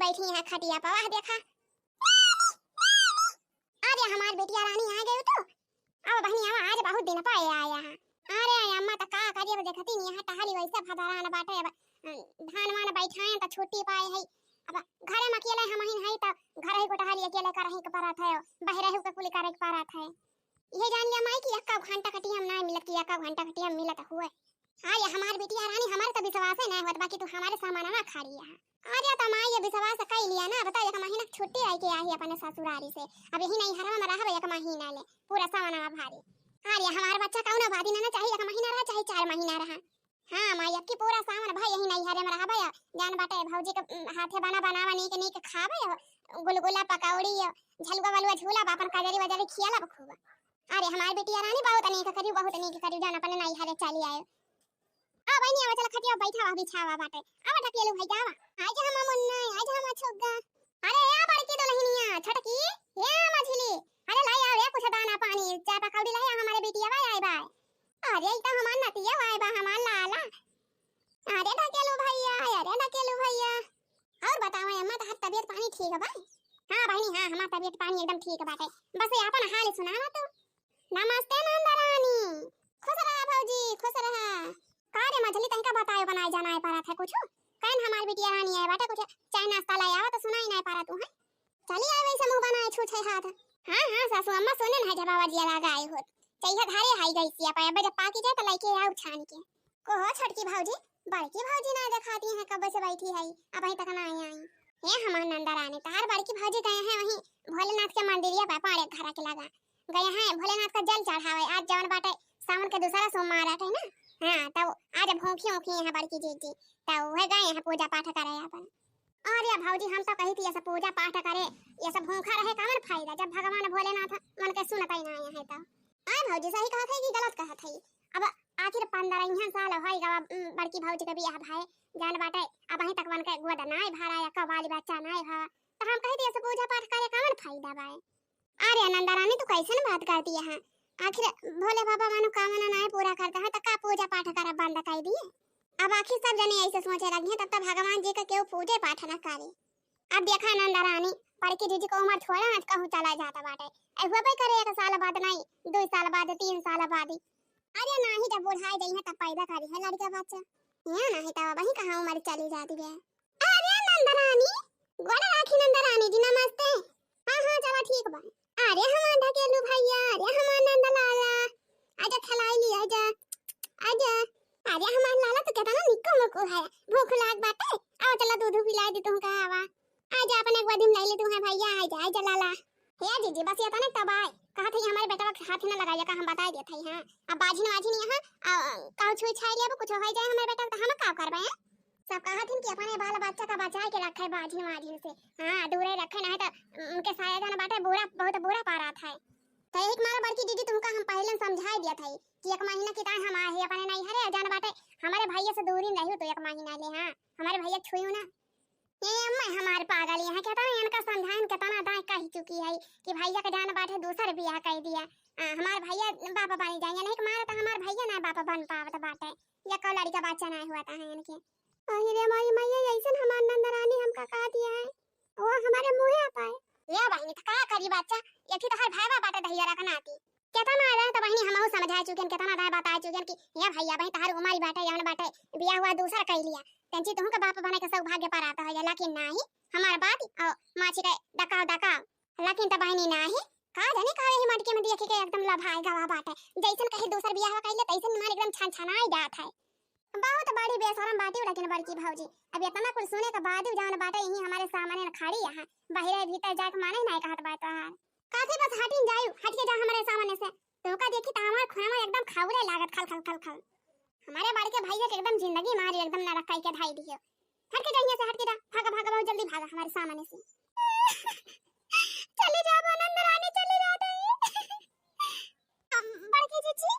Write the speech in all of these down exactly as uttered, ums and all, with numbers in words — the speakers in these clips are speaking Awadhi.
बैठी हैं खटिया पर, वाह देखा। अरे हमार बिटिया रानी आ गयू तू। अब बहिनी आवा, आज बहुत दिन पर आया है। अरे अम्मा त का करी, अब देखती नहीं है टहली वैसे भदरान बाटे। अब, अ, धान वान बैठाए त छुट्टी पाए है। अब घरे में अकेले हमहिन है त घर ही को टहली अकेले करही के परत है, बहरे ही के कुली करे के परत है। ये जान लिया माई कि एक्का घंटा खटिया में ना मिलत, कि एक्का घंटा खटिया में मिलत हुए। हाँ, ये हमार बिटिया रानी, हमारे तो विश्वास है ना होत, बाकी तू हमारे सामान ना खा लिया है। अरे त माई, ये विश्वास कई लिया ना, बताओ, एक महीना के छुट्टी आई के आई अपने ससुरारी से, अब यही नैहरवा में रहब एक महीना ले, पूरा सामान भारी। अरे हमार बच्चा कौनो बात ना, ना चाहे एक महीना रहा, चाहे चार महीना रहा। हाँ माई, अब की पूरा सावन भर यही नैहरे में रहबे। जान बाटे भौजी के, उम, हाथे बना बनावा नीक नीक खाबे, गुलगुला पकौड़ी, झलुआ वलुआ झूला, अपन कजरी वजरी खियाला खूब। अरे हमार बिटिया रानी बहुत नीक करी, बहुत नीक करी, जान अपने नैहरे चली आए। आ बहिनी, आवा, चला खटिया बैठा, बिछावा बाटे। आवा ढकेलू भाई, आवा। आइ जा हमार मुन्ना, आइ जा हमार छुग्गा। अरे ए बड़की दुलहिनिया, छोटकी, ए मझली, अरे लाई आवा रे कुछ दाना पानी, चाय पकौड़ी लाई आवा, हमारे बिटिया भाई आए बा। अरे ई तो हमार नतिया आए बा, हमार लाला। अरे ढकेलू भैया, अरे ढकेलू भैया। और बतावा अम्मा, तोहार तबीयत पानी ठीक बा? हाँ बहिनी, हाँ, हमार तबीयत पानी एकदम ठीक बाटे। बस ये अपन हाल सुनावा तू। नमस्ते नंद रानी। खुश रहा भौजी, खुश रहा। का रे मझली, तनिका बताए बनाए जाना है परत है कुछ? कहन हमार बिटिया रानी आए बाटे, कुछ चाय नाश्ता लाई आवा तो सुनाई नहीं परत तू है। चली आए वैसे मुँह बनाए छूछे हाथ। हाँ, हाँ, सासू अम्मा सुने ना जब आवाज ये लगा आए होत। चाहिए धारे हाई गई सिया पाए, जब पाकी जाए तो लइके आओ छान के। को हो छोटकी भौजी, बड़की भौजी ना देखाती हैं, कब से बैठी है, अबहीं तक ना आई आई। हे हमार नंदा रानी, तार बड़की भौजी गए हैं वहीं भोलेनाथ के मंदिरिया पे, पाड़े घरा के लगा गए हैं भोलेनाथ का जल चढ़ावे। आज जवन बाटे सावन के दूसरा सोमवार बाटे ना, हाँ, तब आज भूखी ऊखी हैं बड़की जीजी, तब वह गए हैं पूजा पाठ करे अपन। अरे भौजी, हम तो कही थी, ऐसा पूजा पाठ करे, ऐसा भूखा रहे, कवन फायदा, जब भगवान भोलेनाथ मन के सुनत ही ना है तो। आय भौजी, सही कहत है कि गलत कहत है? अब आखिर पंद्रह साल होई गवा, उम, बड़की भौजी के बियाह भाई, जान बाटे, अबहीं तक मन के गोद नाय भरा या कबाली बच्चा नाय भरा, तो हम कही थी, ऐसे पूजा पाठ करे कवन फायदा बाय? अरे नंदा रानी, तू कैसन बात करती है? आखिर भोले बाबा मनोकामना नाय पूरा करता है, तो का पूजा पाठ करब बंद कर दिए? अब आखिर सब जने ऐसे सोचे लगी हैं, तब तो भगवान जी का केहू पूजे पाठ न करे। अब देखा नंदा रानी, बड़की जीजी को उम्र थोड़ा आज कहूँ चला जाता बाटे। ऐ हुआ भाई करे एक साल बाद नहीं, दो साल बाद, तीन साल बाद। अरे नाही, जब बुढ़ाई जाई है तब पैदा करी है लड़का बच्चा। यहाँ नहीं तब वही कहाँ उम्र चली जाती है। अरे नंदा रानी, गोड़ राखी नंदा रानी जी, नमस्ते। हाँ, हाँ, चला ठीक बा। अरे हमार ढकेलू भैया, अरे हमार नंद लाला, आजा खिलाई ली, आजा, आजा। अरे हमार लाला तो केतना निक्को मुक्को है, भूख लाग बाटे, आवा चला दूध पिलाई दी तुमका, आवा। आजा अपने गोदी में ले ले तू है भैया, आजा, आजा लाला। हे जीजी, बस ये तने तबाय, कहा थे हमारे बेटवा के हाथ ही ना लगाइए का, हम बताई देत हई, हाँ। अब बाझिन वाझिन यहाँ, आ, कहू छुई छाई लिया, कुछ हो जाए हमारे बेटा तो हम का करबे, हैं? सब कहत हिन कि अपने बाल बच्चा का बचाए के रखे बाझिन वाझिन से। हाँ, दूरे रखे, नहीं तो उनके साया जान बाटे बुरा, बहुत बुरा पारत है। तो एक मारा बड़की दीदी तुमका हम पहले समझाई दिया था कि एक महीना की ताई हम आए हैं अपने नैहरे, जान बाटे हमारे भैया से दूरी में रही तो एक महीना ले, हाँ, हमारे भैया छुई ना। ये अम्मा हमारे पागल यहाँ, कितना इनका समझाइन, कितना दाई कह चुकी है कि भैया के जान बाटे दूसर बियाह कर दिया। आ, हमार भैया बाप बन जाएंगे, नहीं मारा तो हमार भैया ना बाप बन पावत बाटे। या कौ लड़का बच्चा ना हुआ था इनके। अरे रे हमारी मैया, ऐसन हमार नंद रानी हमका का दिया है, वो हमारे मुँहे आता है। या बहिनी, तो का करी बच्चा, एक ही तो हर भाई बाटे दहिया रखना आती। केतना दाई तो बहिनी हमहू समझा चुकेन, केतना दाई बता चुकेन कि या भैया बहिन तहार उमर बाटे, यवन बाटे, बियाह हुआ दूसर कई लिया, तेंची तुहू के बाप बने के सौभाग्य पर आता है, लेकिन नाही, हमार बात और माछी के डकाव डकाव। लेकिन त बहिनी नाही, का जाने का यही मटके में देखे के एकदम लभाए गवा बाटे, जैसन कहीं दूसर बियाह कइले तैसन मन एकदम छन छनाई जात है। बहुत बड़ी बेशरम बाटी लेकिन बड़की भौजी, अब इतना कुल सुने के बाद जान बाटे यही हमारे सामने न खड़ी यहाँ, बहिरे भीतर जाके माने नहीं कहत बात तोहार। काथे बस हटिन जायु, हट के जा हमारे सामने से। तुमका देखी त हमार खुनवा एकदम खौले लागत, खल खल खल खल। हमारे बड़के भैया के एकदम जिंदगी मारी एकदम नरक कई के धाई दियो। हट के जा यहाँ से, हट के जा, भागा भागा, बहुत जल्दी भागा हमारे सामने से। चली जा नंद रानी, चली जा तई। अम, बड़की जीजी।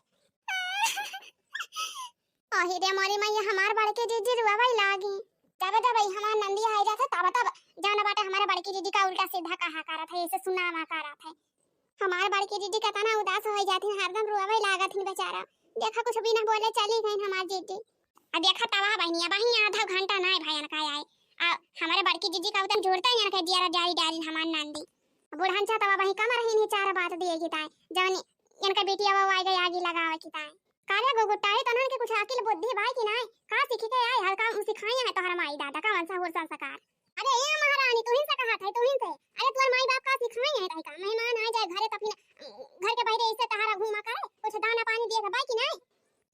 अहि रे मोरी मैया, हमार बड़की जीजी रुआवै लागी। जब जब ई हमार नंदी आई जात है, तब तब जौन बाटे हमारे बड़की जीजी का उल्टा सीधा कहा करत है, ऐसे सुनावा करत है। हमार बड़की जीजी केतना उदास होइ जात हिन, हरदम रुआवै लागत हिन बेचारा। देखा कुछ बिना बोले चली गईन हमार जीजी। आ देखा तवा बहिनी, अबहीं आधा घंटा नाय भयन का आए। आ हमारे कि जिज्जी का उतन जोड़ता है, इनके जियरा जारी डालिन हमार नांदी। बुढ़न चा तवा वही कम रही नहीं, चार बात दिए की ताई, जवन इनका बेटिया वो आए गए आगी लगावे की ताई। काले गुगुटाई तो उन्हन के कुछ अकिल बुद्धि बाई कि नाई? का सीखी के आए, हल्का सिखाई है तोहर माई दादा का वंशा हुर संस्कार। अरे ए महारानी, तुहिन से कहा था, तुहिन से। अरे तोहर माई बाप का सिखाई है ताई का? मेहमान आ जाए घरे तो फिर घर के बहरे ऐसे तहारा घूमा करे, कुछ दाना पानी दिए के बाई कि नाई?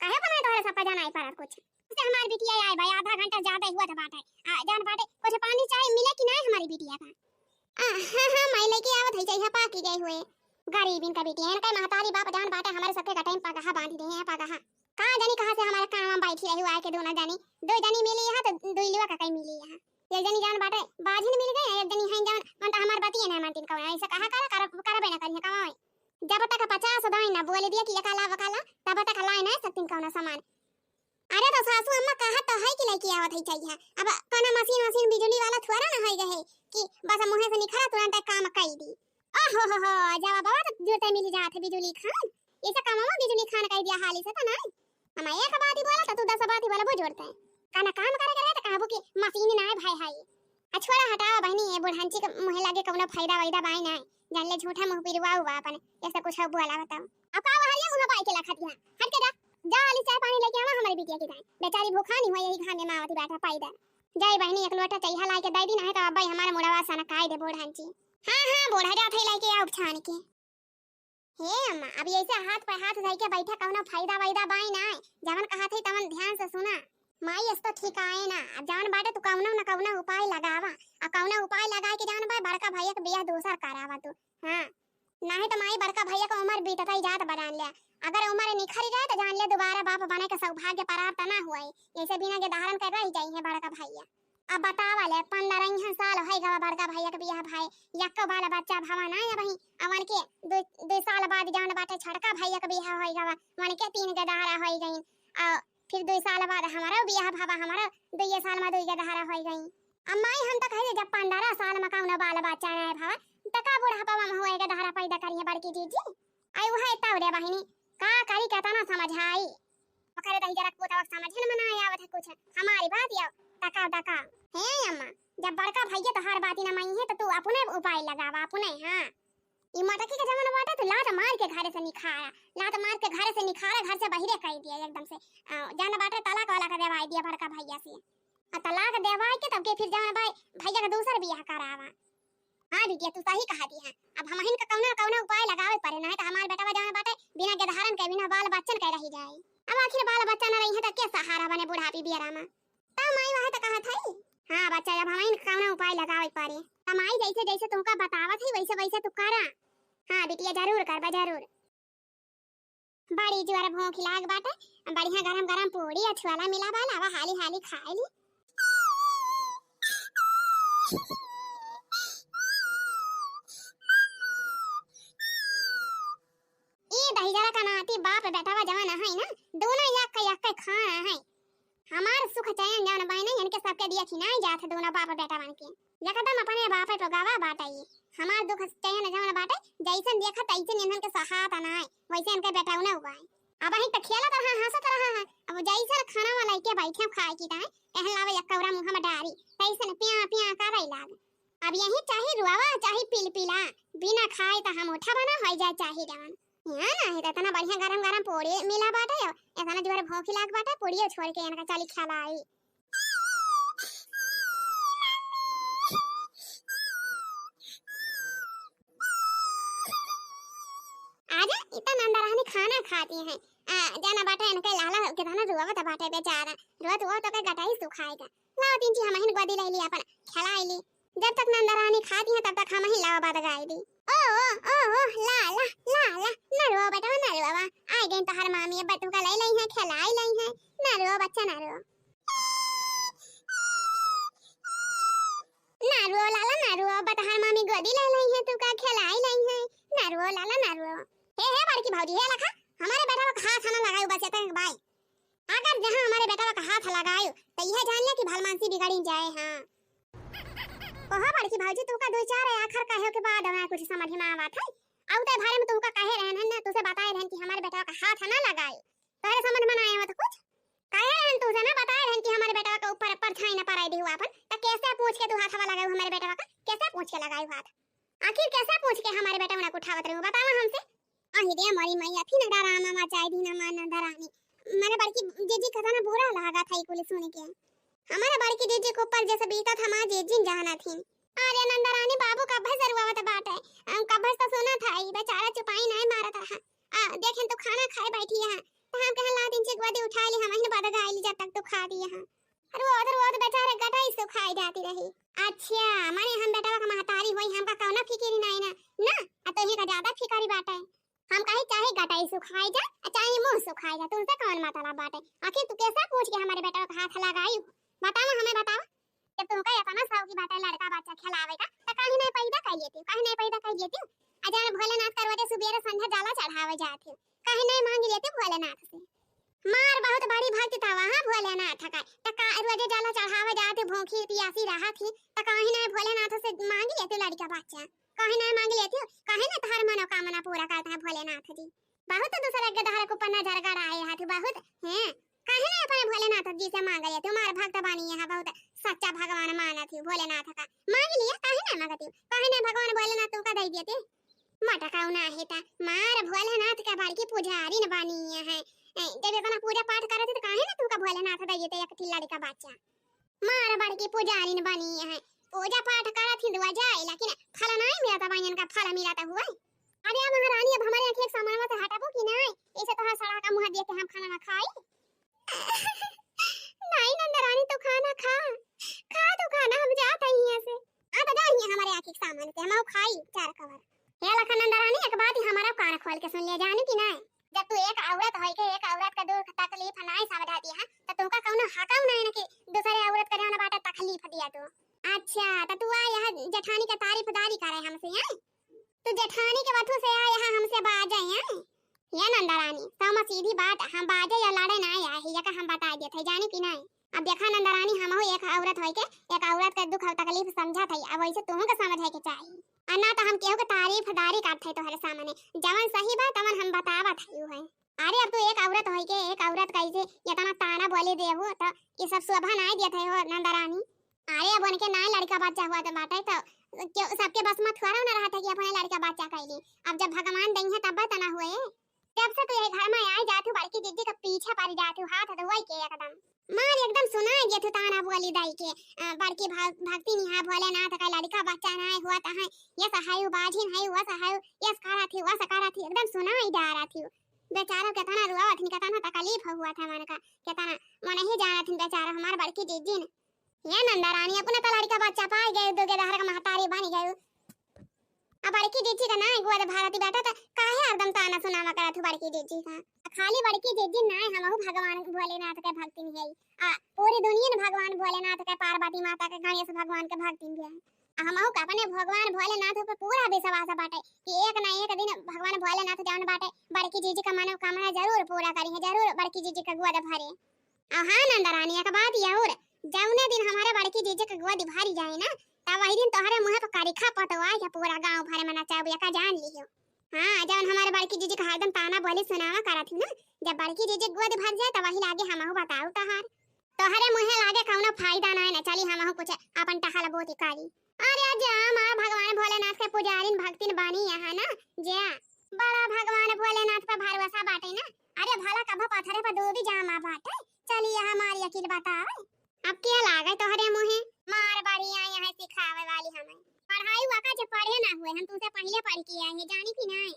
काहे बनाए तोहरे सबका जाना है पर कुछ? से हमार बिटिया आए भाई, आधा घंटा ज्यादा हुआ था बाटे। आ, जान बाटे, कुछ पानी चाय मिले कि नाई हमारी बिटिया का? आ, हाँ, हाँ, माई लेके आवत है, चाहिए पाकी गए हुए। गरीबिन का बिटिया, इनका महतारी बाप जान बाटे, हमारे सबके गटाई में पगहा बांध दे हैं, पगहा। का जानी कहाँ से हमारे कान में बैठी रही हुआ है कि दोनों जानी, दो जानी मिली यहाँ तो दुई लुआ का कहीं मिली यहाँ। एक जनी जान बाटे, बाझिन मिल गए, एक जनी हैं जान, मन तो हमार बतिये ना मानतीन कौन, ऐसे कहा करा, कर, करबे ना करिए कमाई। जब तक पचास दाई ना बोल दिया कि ये काला, वो काला, तब तक लाई ना सकतीन कौन सामान। अरे तो सासू अम्मा कहा तो है कि लेके आवत है चाहिए। अब कौनो मशीन वशीन बिजुली वाला थोड़ा ना होई गए कि बस मुँहे से निखरा तुरंत काम कई दी। ओहो हो हो, जब बाबा तो जुरते मिली जात है बिजुली खान। ऐसा काम में बिजुली खान कई दिया हाली से तो नहीं। हम एक बात ही बोला तो तू दस बात ही बोला, वो जोड़ते हैं। कौनो काम करे करे तो कहबू कि मशीन ना है भाई हाई। आ छोड़ा हटावा बहनी, ये बुढ़ांची के मुँहे लागे कौनो फायदा वायदा बाई ना। जान ले झूठा मुँह पिरवा हुआ अपन, ऐसा कुछ है बोला बताओ। अब का वहाँ ले मुँह बाई के लखत यहाँ। हट के जा, जा वाली चाय पानी लेके आवा हमारी बिटिया की दाई। बेचारी भूखा नहीं हुआ, यही घामे मावती बैठा पैदल। जाई बहनी, एक लोटा चैहा लाई के दे दी, नहीं तो अब्बा ही हमारा मुड़वा सनकाई दे बूढ़ांची। हाँ, हाँ, बूढ़ा जात है लेके आओ छान के। हे अम्मा, अब ऐसे हाथ पे हाथ धर के बैठा कौनो फायदा वायदा बाई ना, जवन कहा थे तवन ध्यान से सुना। माई, अस तो ठीक आए ना, अब जवन बाटे तू कौनो न कौनो उपाय लगावा, आ कौनो उपाय लगा के जवन बा बड़का भैया के बियाह दूसर करावा तू। हाँ, नाही तो माई बड़का भैया का उम्र बीतता ही जात बा जान लिया। अगर उम्र निखर जाए तो जान लिया दोबारा बाप बने के सौभाग्य प्राप्त ना हुए, ऐसे बिना के धारण कर रह जाई है बड़का भैया। अब बतावा ले, पन्द्रह साल होई गवा बड़का भैया के बियाह भाई, यक्को बाल बच्चा भवा ना है वही। अब उनके दो, दो साल बाद जान बाटे छोटका भैया के बियाह होई गवा, उनके तीन के दहरा होई गई। आ फिर दो साल बाद हमारा बियाह भवा, हमारा दो साल में दो के दहरा होई गई। अब माई हम तो कहे जब पन्द्रह साल में कौनो बाल बच्चा ना है भवा, तो का बुढ़ापा में हुए के दहरा पैदा करिए बड़की जीजी। आई वह तब रे बहिनी, का करी, केतना समझाई। ओकरे दही जरा को तवक समझे न मना आवत है कुछ। हमारी बात यो, तकाओ, तकाओ। हे अम्मा, जब बड़का भैया तोहार बाती न मानी है, तो तू अपने उपाय लगावा, अपने, हाँ। ई मटकी के जमाना बाटे, तू लात मार के घरे से निखारा, लात मार के घरे से निखारा, घर से बहिरे कर दिया एकदम से। अ, जान बाटे, तलाक वाला का देवाई दिया बड़का भैया से। आ तलाक देवाई के तब के फिर जान भाई, भैया का दूसर बियाह करावा। हाँ बिटिया, तू सही कहा दी है। अब हमहिन का कौनो न कौनो उपाय लगावे पड़े, नहीं तो हमार बेटवा जौन बाटे बिना गेदहारन के, बिना बाल बच्चन के रही जाए। अब आखिर बाल बच्चा न रही है तो के सहारा बने बुढ़ापी बियरा में? तब माई वह तो कहा था। हाँ बच्चा, अब हमहिन का कौनो उपाय लगावे पड़े। तब माई जैसे जैसे तुमका बतावत है वैसे वैसे तू करा। हाँ बिटिया, जरूर करबा, जरूर। बड़ी जोर भूख लाग बाटे, बढ़िया गरम गरम पूड़ी आ छोला मिला बा, लावा हाली हाली खाए ली। ई दहिजरा का नाती बाप बेटवा जवन है ना, दोनों यक्के यक्के खाना है। हमार सुख चैन जौन बाई नहीं, इनके सबके दिया खिनाई जात है दोनों बाप बेटा बन के। एकदम अपने बापे पे गवा बाटे ई। हमार दुख चैन जौन बाटे, जैसन देखा तैसन इन्हन के सहात ना है, वैसे इनके बेटौना हुआ है। अब ही तो खेलत रहा, हंसत रहा है, अब जैसन खाना वाला लेके बैठे खाए की ताए, एहन लावे एक कौरा मुंह में डारी, तैसन प्या प्या करे लाग। अब यही चाहे रुआवा, चाहे पिलपिला, बिना खाए तो हम उठा बना हो जाए चाहे जवन। यहाँ ना है तो इतना बढ़िया गरम गरम पूड़ी मिला बाटे, इतना जोर भूख लाग बाटे, पूड़ियो छोड़ के इनका चली खेलाई। आजा, इतना नंदरानी खाना खाती है। आ, जाना बाटे इनके लाला कितना रोवत बाटे बेचारा, रोत रोत के गटाई सुखाएगा। लाओ तीन ची हमहिन गोदी ले ली अपन, खेलाई ली। जब तक नंदरानी खाती है तब तक हमहिन लावा बाद गाई दी। ओ, ओ, ओ, ओ, ला, ला, ला, ला, ना रो बेटा, ना रो बाबा। आ गई तोहर मामी, अब तू का ले लई है, खेलाई लई है। ना रो बच्चा, ना रो। ना रो लाला, ना रो, अब तोहर मामी गोदी ले लई है, तू का खेलाई लई है। ना रो लाला, ना रो। हे, हे बड़की भौजी, हे लखा, हमारे बेटा को हाथ ना लगायो बस इतने भाई। अगर जहाँ हमारे बेटवा का हाथ लगायो, तो यह जान ले कि भलमानसी बिगड़ी जाए। हाँ। ओहो बड़की भौजी, तू का दो चार आखर कहे के बाद हमें कुछ समझ में आवत है। आउ ते बारे में तुमका कहे रहन है ना, तुसे बताए रहन कि हमारे बेटवा का हाथ ना लगाए। तोहरे समझ में ना आवत कुछ? कहे रहन तुमसे ना, बताए रहन कि हमारे बेटवा के ऊपर परछाई ना पड़ाई दिहु आपन, त कैसे पूछ के तू हाथवा लगायु हमारे बेटवा का? कैसे पूछ के लगायु हाथ? आखिर कैसे पूछ के हमारे बेटवा ना उठावत रहू, बतावा हमसे। अहि रे मोरी मैया, फिर डरामा मचाई दीन हमार नंदरानी। हमारे बड़की जीजी का ना बुरा लागत है कुल सुन के। हमारे बड़की जीजी के ऊपर जैसे बीतत हमार जीजी जानत ही। अरे नंदरानी, बाबू कब्बे से रुआवत बाटे, हम कब्बे से सुनत है, ई बेचारा चुपाई नाहीं मारत रहा। आ, देखेन तो खाना खाए बैठी है, तो हम कहन ला दिन से गोदी उठा ली, हम ही बद गाइली जब तक तू खा दिया है। रोत रोत बेचारे गटाई सुखाई जाती रही। अच्छा, माने हम बेटवा का महतारी होई, हमका कौनो फिकिर नाहीं ना, ना, आ तोही का ज्यादा फिकिर बाटे। हम कही चाहे गटाई सुखाई जा, आ चाहे मुँह सुखाई जा, तुमसे कौन मतलब बाटे? आखिर तू कैसे पूछ के हमारे बेटवा का हाथ लगाई? बतावा, हमें बतावा। जब तुमका इतना शौकी बाटे लड़का बच्चा खेलावे का, त काहे नाहीं पैदा कर लेती? काहे नाहीं पैदा कर लेती? आ जान भोलेनाथ का रोजे सुबेरे संध्या जाला चढ़ावे जात हो, काहे नाहीं मांग लेती भोलेनाथ से? मार बहुत बड़ी भक्त था वहाँ भोलेनाथ का, त का रोजे जाला चढ़ावे जात हो, भूखी पियासी रहत ही, त काहे नाहीं भोलेनाथ से मांग लेती लड़का बच्चा? काहे नाहीं मांग लेती हो? काहे ना तोहार मनोकामना पूरा करता है भोलेनाथ जी? बहुत दूसरे के डहर के ऊपर नजर गड़ाए हाथ बहुत, हैं? काहे ना अपने भोलेनाथ जी से मांग लेती हो? मार भक्त बानी यहाँ बहुत सच्चा भगवान मानत ही भोलेनाथ का। मांग लिया, काहे ना मांगती हो? काहे ना भगवान भोलेनाथ तुमका दे देते? मटकाऊ ना है ता, मार भोलेनाथ का बड़की पुजारी न बानी है। ए, जब इतना पूजा पाठ करत ही तो काहे ना तुमका भोलेनाथ दे देते एक ठे लड़का बच्चा? मार बड़की पुजारिन बनी है, पूजा पाठ करत ही दुआ जाए, लेकिन फल नाहीं मिलत बा, इनका फल मिलत हुए। अरे महारानी, अब हमारे आँखी के सामने से हटबो कि नाहीं? ऐसे तोहार सड़ा का मुँह देख के हम खाना ना खाई। नाहीं नंदरानी, तू खाना खा, खा तू खाना, हम जात हई यहाँ से। आ तो जा यहाँ हमारे आँखी के सामने से, हम खाई चार कवर। हे लखन नंदरानी, एक बात ही हमारा कान खोल के सुन ले, जानी कि नाहीं? जब तू एक औरत होई के एक औरत का दुख तकलीफ नाहीं समझाती है, त तुमका कौनो हकम नाहीं ना कि दूसरे औरत का जौन बाटे तकलीफ दिया तू। अच्छा, त तू आ यहाँ जेठानी का तारीफदारी करे हमसे, हैं? तू जेठानी के बथू से आ यहाँ हमसे बाजे, हैं? ये नंदरानी, तो हम सीधी बात, हम बाजे या लड़े नाहीं आए ही, ये का हम बताए देत है, जानी कि नाहीं? अब देखा नंदरानी, हमहू एक औरत होई के एक औरत का दुख और तकलीफ समझत है, अब वैसे तुहू का समझे के चाही। आ ना तो हम केहू के तारीफदारी करत है तोहरे सामने, जवन सही बा तवन हम बतावत है है। अरे अब तू एक औरत होई के एक औरत कैसे इतना ताना बोली देबू, तो ये सब शोभा नाहीं देत है हो नंदरानी। अरे अब उनके नाहीं लड़का बच्चा हुआ तो बाटे तो क्यों सबके बस में थोड़ा ना रहत है कि अपने लड़का बच्चा कैली। अब जब भगवान दई है तब तो ना हुए। जब से तू यही घर में आई जात हूँ, बड़की जिज्जी के पीछे पड़ जात हूँ, हाथ धोई के एकदम। मार एकदम सुनाई देत हूँ ताना बोली दाई के, अ, बड़की भग-, भक्तिन है भोलेनाथ का लड़का बच्चा नाहीं हुआ तो है, यस है, बाझिन है, वस है, यस करत ही, वस करत ही, एकदम सुनाई डारत हूँ। बेचारा केतना रोवत हिन, केतना तकलीफ हुआ था मन का, केतना मन ही जानत हिन बेचारा हमार बड़की जिज्जिन। ये नंदरानी, अपने तो लड़का बच्चा पाई गए, दो गेदहर का महतारी बन गए। अब बड़की जिज्जी का नाहीं गोद भरती बेटा, त काहे हरदम ताना सुनावा करत हूँ बड़की जिज्जी का? खाली बड़की जिज्जी नाहीं, हमहू भगवान भोलेनाथ के भक्तिन है। आ पूरी दुनिया में भगवान भोलेनाथ के, पार्वती माता के, गणेश भगवान के भक्तिन भी है। आ हमहू का अपने भगवान भोलेनाथ पे पूरा विश्वास बाटे कि एक ना एक दिन भगवान भोलेनाथ जौन बाटे बड़की जिज्जी का मनोकामना जरूर पूरा करी है, जरूर बड़की जिज्जी का गोद भरे। आ हाँ नंदरानी, एक बात ये और, जौने दिन हमारे बड़की जिज्जी के गोद भरी जाए ना, तब वही दिन तोहरे मुँह पे करिखा पतवाई के पूरा गाँव भर में नचाबू, एका जान लियो। हाँ, जौन हमारे बड़की जिज्जी का हरदम ताना बोली सुनावा करत ही ना, जब बड़की जिज्जी के गोद भर जाए तब वही लागे हमहू बताऊ तोहार। तोहरे मुँहे लागे कौनो फायदा नाहीं ना, चली हमहू कुछ अपन टहल बोती करी। अरे जा माँ, भगवान भोलेनाथ के पुजारिन भक्तिन बानी यहाँ ना, जा। बड़ा भगवान भोलेनाथ पे भरोसा बाटे ना। अरे भला कभो पत्थरे पे डूबी जा माँ बाटे, चली यहाँ हमारी अकिल बतावे। अब क्या लागे तोहरे मुँहे? मार बढ़िया यहाँ सिखावे वाली हमें। पढ़ाई हुआ का जे पढ़े ना हुए, हम तुमसे पहिले पढ़ के आए हैं, जानी कि नाहीं?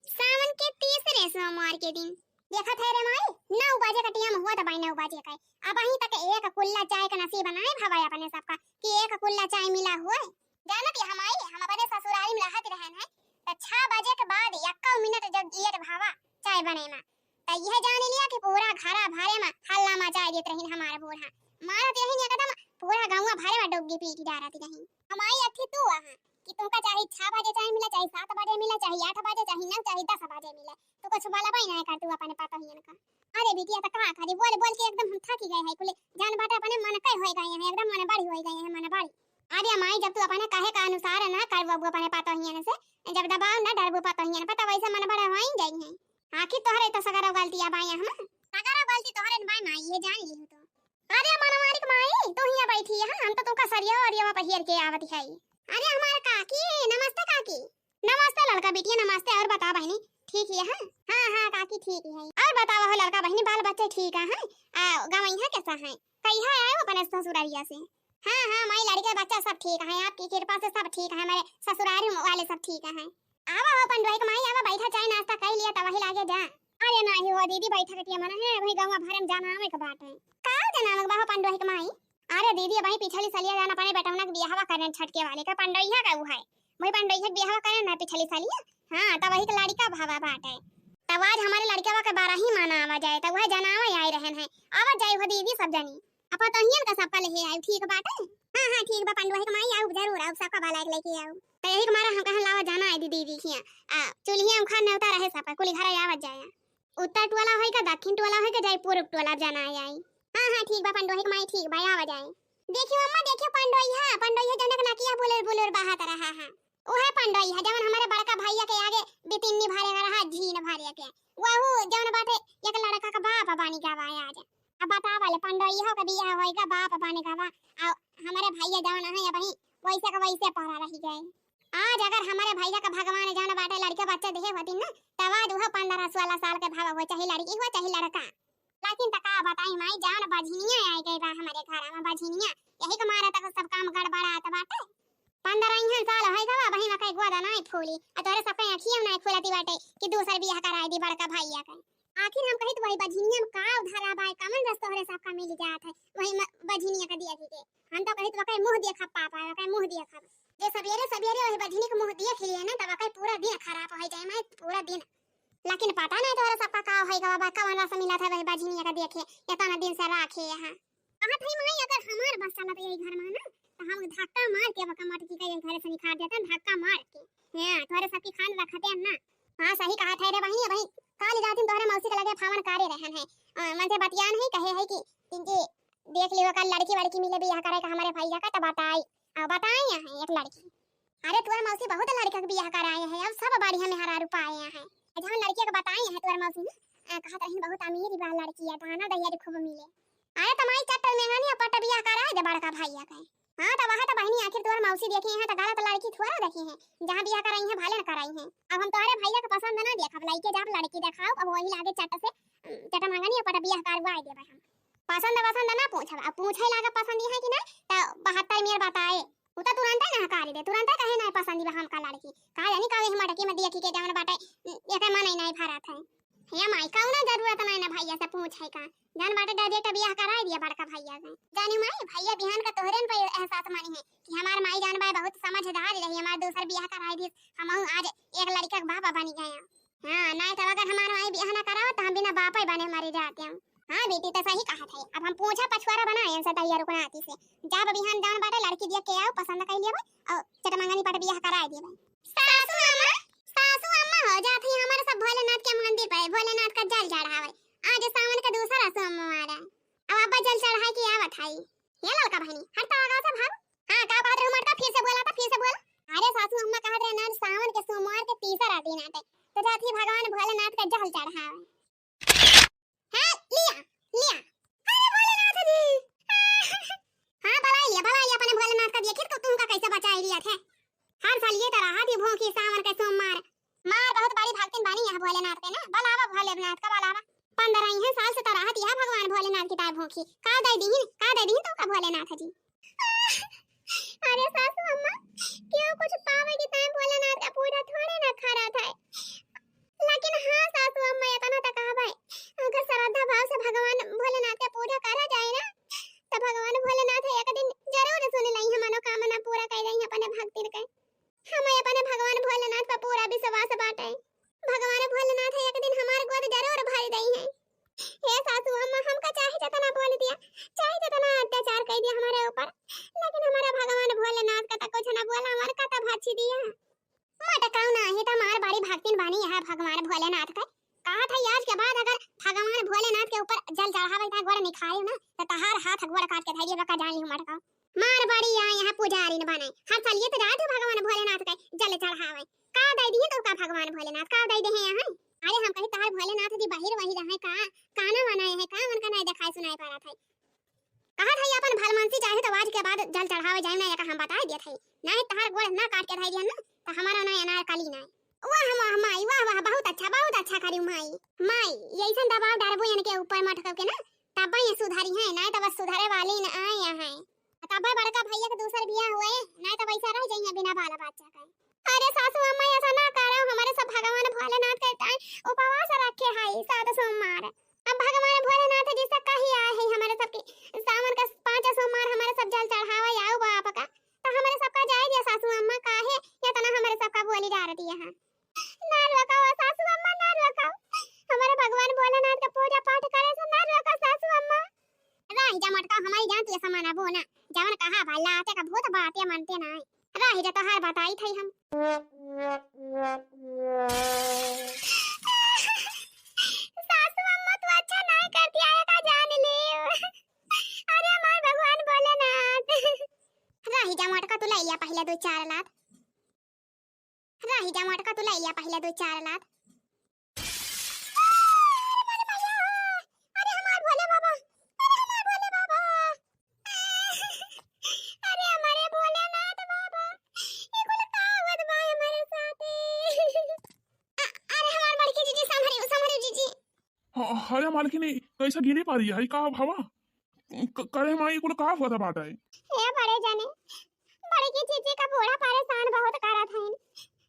सावन के तीसरे सोमवार के दिन। देखत है रे माई, नौ बजे का टाइम हुआ तो भाई नौ बजे का। अबहीं तक एक कुल्ला चाय का नसीब नाहीं भवा अपने सबका कि एक कुल्ला चाय मिला हुए। जानत है माई, हम अपने ससुरारी में रहत रहन है, तो छह बजे के बाद एक्को मिनट जब लेट भवा चाय बने में, तो यह जान लिया कि पूरा घरा भरे में हल्ला मचाए देत रहिन हमार बूढ़ा। मारत रहिन एकदम पूरा गाँव भरे में डुग्गी पीटी डारत रहिन। हमारी अथी तू अहा कि तुमका चाहे छह बजे चाय मिला, चाहे सात बजे मिला, चाहे आठ बजे, चाहे नौ, चाहे दस बजे मिला, तू कुछ बोलबे नाहीं कर तू अपने पतोहियन का। अरे बिटिया, तो का करी, बोल बोल के एकदम हम थक गए हैं कुले। जान बाटे अपने मन के होए गए हैं, एकदम मन बड़ी होए गए हैं, मन बड़ी। अरे माई, जब तू अपने कहे का अनुसार ना करबू अपने पतोहियन से, जब दबाव ना डरबू पतोहियन पर, तब वैसे मन बड़े हो ही जाई हैं। आखिर तोहरे तो सगरो गलतिया बाई हम। सगरो गलती तोहरे न बाय माई, ये जान ली हो तो। अरे मनवारी के माई, तू हियाँ बैठी है, हम तो तुमका सरिया और ये वहाँ पहिर के आवत है। अरे हमार काकी, नमस्ते काकी। नमस्ते ललका बिटिया, नमस्ते। और बता बहिनी, ठीक ही है? हाँ, हाँ काकी, ठीक ही है। और बतावा हो ललका बहिनी, बाल बच्चे ठीक है? आ, गवैया कैसा है? कहिया आए हो अपने ससुरारिया से? हाँ, हाँ माई, लड़के बच्चा सब ठीक है, आपकी कृपा से सब ठीक है, हमारे ससुरारी वाले सब ठीक है। आवा हो पंडोही के माई, आवा, बैठा, चाय नाश्ता कर लिया, तब वही लागे जा। अरे नाही हो दीदी, बैठा कटिया मना है, वही गाँव भरे में जाना आवे के बात है। का जाना आवे के बा हो पंडोही के माई? अरे दीदी, वही पिछली सलिया जाना अपने बेटौना के बियाहवा करें छटके वाले का पंडोहिया का उ है। वही पंडोहिया के बियाहवा करें ना पिछली सलिया। हाँ, तब वही के लड़का भावा बाटे। तब आज हमारे लड़कवा के बारही माना आवा जाए, तब वह जनावे आए रहन है। आवा जाए हो दीदी सब जनी। अब तो हियन का सबका लेहे आए, ठीक बाटे? हाँ, हाँ, ठीक बा पंडोही के माई, आऊ जरूर, आऊ सबका बाला के लेके आऊ। तो यही के मारा हम कहन लावा जाना है दीदी, दीदी खिया। आ, चूल्हिया उखाड़ नेवता रहे सबका, कुली घर आवत जाए। उत्तर टोला होई का, दक्षिण टोला होई का, जाई पूरब टोला जाना है आई। हाँ, हाँ, ठीक बा पंडोही के माई, ठीक बा, आवा जाए। देखियो अम्मा, देखियो पंडोहिया, पंडोहिया जनक नकिया बुलुर बुलुर बहात रहा है। उहे पंडोहिया जवन हमारे बड़का भैया के आगे बितिन्नी भरे का रहा, झीन भरे के। वहू जवन बाटे एक लड़का का बाप बनी गवा आज। अब बतावा ले, पंडोहिया के बियाह होई का, बाप बनी गवा। आ हमारे भैया जवन है अबही वैसे का वैसे पड़ा रह गए। आज अगर हमारे भैया का भगवान जवन बाटे लड़के बच्चे देहे होती ना, तब आज वह पन्द्रह सोलह साल के भावा हो, चाहे लड़की हो चाहे लड़का। लेकिन त का बताई माई, जान बझिनिया आई गई बा हमरे घर में, बझिनिया। यही के मारे तक सब काम गड़बड़ात बाटे। पन्द्रह इहन साल होई गवा, बहिन मकई गोदा नाई फूली, आ तोरे सबके अखियों नाई खुलती बाटे कि दूसर बियाह कराई दी बड़का भैया के। आखिर हम कहित वही बझिनिया में का उधारा बाय, कमन रस तोहरे सबका मिल जात है, वही म-, बझिनिया के दिया के। हम तो कहित वकई मुँह देखब पापा, वकई मुँह देखब। जे सबेरे सबेरे वही बझिनी के मुँह देख लिए ना, तब वकई पूरा दिन खराब हो जाए माई, पूरा दिन। लेकिन पता नहीं तोहरा सबका का होई गवा बा, कवन रस मिला था वही बझिनिया का देखे, इतना दिन से राखे यहाँ। कहत हई माई, अगर हमार बस चलत यही घर में ना, तो हम धक्का मार के वका मटकी का यही घर से निकाल देतन, धक्का मार के। हाँ, तोहरे सबकी खान रखते हैं ना। हाँ, सही कहत है रे बहिनी, बहिन, काल जातिन तोहरे मौसी के लगे फावन कारे रहन है। अ, मन से बतियान है, कहे है कि पिंकी देख लियो, कल लड़की वड़की मिले बियाह करे का हमारे भैया का, तो बताई। आ, बताई यहाँ एक लड़की। अरे, तोर मौसी बहुत लड़का के बियाह कराए हैं, अब सब बाड़ी हमें हरारू पाए हैं। जहाँ लड़किया के बताए हैं तोर मौसी ना, आ, कहत रहिन बहुत अमीर बा लड़की, आ, दाना दहेज खूब मिले। अरे, त माई चट्टल मेहनी पट बियाह कराए दे बड़का भैया के। हाँ, त वह त बहिनी आखिर तोर मौसी देखी हैं, त गलत लड़की थोड़ा देखी हैं। जहाँ बियाह कराई हैं, भले न कराई हैं। अब हम तोहरे भैया के पसंद ना देखब, लइके जाब लड़की देखाओ, अब वही लागे चट से, उम, चट मंगनी पट बियाह करवाए देब हम। पसंद वसंद ना पूछब, अब पूछे लागे पसंद है कि ना, त बहत्तर मेर बताए। उ त तुरंते नहकारी दे, तुरंते कहे नाहीं पसंद बा हमका लड़की। का जानी का एह मटकी में देखी के जवन बाटे, एके मन ही नाहीं भरत है। हे माई, कौनो जरूरत नाहीं ना भैया से पूछे का। जवन बाटे direct बियाह कराई दिया बड़का भैया से। जानी माई, भैया बिहान का तोहरे पे एहसास मानी है कि हमार माई जवन बाय बहुत समझदार रही, हमार दूसर बियाह कराई दी, हमहू आज एक लड़का के बाप बनी गए। हाँ, नाहीं तब अगर हमार माई बियाह ना करावत, त हम बिना बापे बने मरी जाते हम। हाँ बेटी, त सही कहत है। अब हम पूछा पछुआरा बनाए इनसे तहिया रुकना आती से। जब बिहान जवन बाटे लड़की देख के आओ, पसंद कर लेबे और चटमंगनी पट बियाह कराए देबे। सासू अम्मा, सासू अम्मा हो जात है हमारे सब भोलेनाथ के मंदिर पे, भोलेनाथ का जल चढ़ावे। आज सावन का दूसरा सोमवार है। अब अब्बा जल चढ़ाए के आवत है। ये ललका बहिनी, हट तो आगा से भाग। हाँ, का बात रहे मटका, फिर से बोला था, फिर से बोला। अरे सासू अम्मा कहत रहे ना, सावन के सोमवार के तीसरा दिन आटे, तो जात ही भगवान भोलेनाथ का जल चढ़ावे। हाँ, लिया, लिया। अरे भोलेनाथ जी। हाँ, बलाई लिया, बलाई लिया अपने भोलेनाथ का, देखित तो तुमका कैसे बचाई लिया थे। हर साल ये तरह हाथी भोंकी सावन के सोमवार। मार बहुत बड़ी भक्तिन बानी यहाँ भोलेनाथ के ना, बलावा भोलेनाथ का बलावा। पन्द्रह इहन साल से तरह हाथी है भगवान भोलेनाथ की ताई भोंकी। का दे दीहिन, का दे दीहिन तुमका भोलेनाथ जी। अरे सासू अम्मा, क्यों कुछ पावे की ताई भोलेनाथ का पूजा थोड़े ना खरा था। लेकिन हाँ सासू अम्मा, इतना तो कहबे, अगर श्रद्धा भाव से भगवान भोलेनाथ के पूजा करा जाए ना, तो भगवान भोलेनाथ एक दिन जरूर सुन लई, मनोकामना पूरा कर दई अपने भक्तिन के। हमें अपने भगवान भोलेनाथ पर पूरा विश्वास बाटे। भगवान भोलेनाथ एक दिन हमार गोद जरूर भर दई हैं। हे सासू अम्मा, हमका चाहे जितना बोल दिया, चाहे जितना अत्याचार कर दिया हमारे ऊपर, लेकिन हमारा भगवान भोलेनाथ का तो कुछ ना बोला, हमार का तो भाची दिया। मटकाऊ नाही त मार बड़ी भक्तिन बानी यहाँ भगवान भोलेनाथ के। कहा था आज के बाद अगर भगवान भोलेनाथ के ऊपर जल चढ़ावे था गोड़ निखारे ना, तो तहार हाथ गोड़ काट के धैर्य बका जान लियो मटकाऊ। मार बड़ी यहाँ, यहाँ पुजारी न बने। हर साल ये तो जाए थे भगवान भोलेनाथ के जल चढ़ावे। का दे दिए तो का भगवान भोलेनाथ, का दे दे हैं यहाँ? अरे हम कही तहार भोलेनाथ जी बहिर वही रहे का, काना वाना है का, उनका नहीं देखाई सुनाई पड़त है। कहत है अपन भलमनसी चाहे तो आज के बाद जल चढ़ावे जाए ना, एका हम बताई देत है, नहीं तहार गोड़ ना काट के धई दिहन ना, तो हमारा ना अनारकली ना। वाह वाह माई, वाह वाह, बहुत अच्छा, बहुत अच्छा करिउ माई। माई, ये ऐसन दबाव डारबो इनके ऊपर मटक के ना, तब ये सुधरी है, नहीं तो बस सुधरे वाली ना आए हैं। तब बड़का भैया के दूसर बियाह हुए, नहीं तो वैसा रह जाइए बिना बाल बच्चा के। अरे सासू अम्मा, ऐसा ना करो, हमारे सब भगवान भोलेनाथ के ताई उपवास रखे हैं सात सोमवार। अब भगवान भोलेनाथ जी से कही आए हैं हमारे सबके सावन का पाँच सोमवार हमारे सब जल चढ़ावे आओ बाप का, तो हमारे सबका जाए दिया सासू अम्मा, काहे इतना हमारे सबका बोली डार दिया है। ना रोको सासू अम्मा, ना रोको, हमारे भगवान भोलेनाथ का पूजा पाठ करे से ना रोको सासू अम्मा। रही जा मोटका, हमारी जान तू ऐसा माना वो ना, जवन कहा भला आते का भूत बात या मानते ना है। रही जा तोहार बताई थई हम। सासू अम्मा तू अच्छा नहीं करती है का जान ले। अरे हमार भगवान भोलेनाथ। रही जा मोटका, तू ले लिया पहले दो चार लात। रही जा मोटका, तू ले लिया पहले दो चार लात। अरे मोरे भैया हो, अरे हमार भोले बाबा, अरे हमार भोले बाबा, अरे हमारे भोलेनाथ बाबा, ये कुल का होत बा हमारे साथे? अ-, अरे हमार बड़की जीजी, संभरी, संभरी जीजी। ह-, अरे मालकिनी, कैसे गिरी पड़ी है, का भवा? क-, करे माई, कुल का होत बाटे? ए बड़े जाने, बड़की जीजी का बूढ़ा परेशान बहुत करत हईन।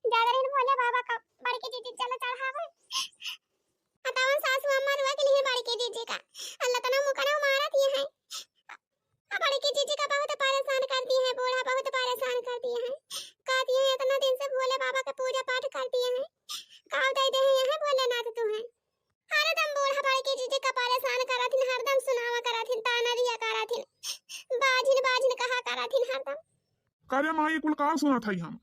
जागरण भोले बाबा का बड़की जीजी चल चढ़ावे। हटावन सासू अम्मा रुआ के लिए बड़की जीजी का। अल्लाह तना मुकना मारत ये है। आ बड़की जीजी का बहुत परेशान करती है, बूढ़ा बहुत परेशान करती है। कहती है इतना दिन से भोले बाबा का पूजा पाठ करती है। का दे दे है भोलेनाथ तू है। हरदम बूढ़ा बड़की जीजी का परेशान करत हिन, हरदम सुनावा करत हिन, ताना दिया करत हिन, बाझिन, बाझिन कहा करत हिन हरदम। का रे माई, कुल का सुनत हई हम?